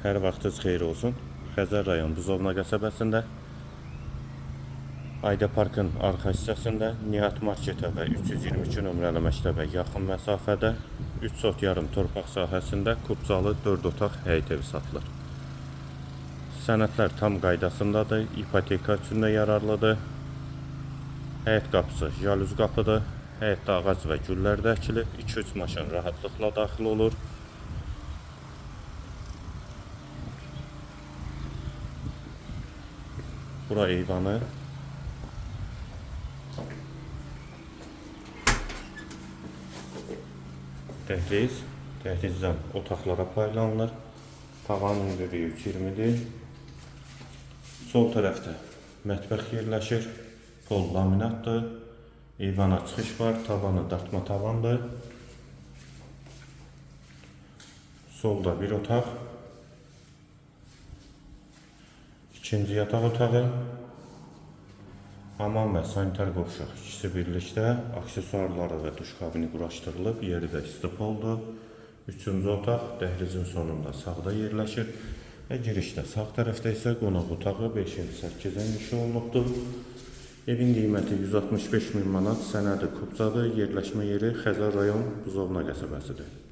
Hər vaxtınız xeyir olsun. Xəzər rayon Buzovna qəsəbəsində Ayda Parkın arxa hissəsində Nihat Marketə və 322 nömrəli məktəbə yaxın məsafədə 3 sot yarım torpaq sahəsində kubcalı 4 otaq həyət evi satılır. Sənədlər tam qaydasındadır, ipoteka üçün də yararlıdır. Həyət qapısı jalüz qapıdır. Həyətdə ağac və güllər də əkilib, 2-3 maşın rahatlıqla daxil olur. Bura eyvanı. Dəhliz. Dəhlizdən otaqlara paylanılır. Tavan hündürlüyü 3,20-dir. Sol tərəfdə mətbəx yerləşir. Pol laminatdır. Eyvana çıxış var. Tavanı dartma tavandır. Solda bir otaq. İkinci yataq otağı. Hamam və sanitar qovşaq ikisi birlikdə aksesuarları və duş kabini quraşdırılıb, yeri də istipoldur. Üçüncü otaq dəhlizin sonunda sağda yerləşir və girişdə sağ tərəfdə isə qonaq otağı 5-8-ə inşa olunubdur. Evin qiyməti 165 min manat, sənədi Kubcadır, yerləşmə yeri Xəzər rayon Buzovna qəsəbəsidir.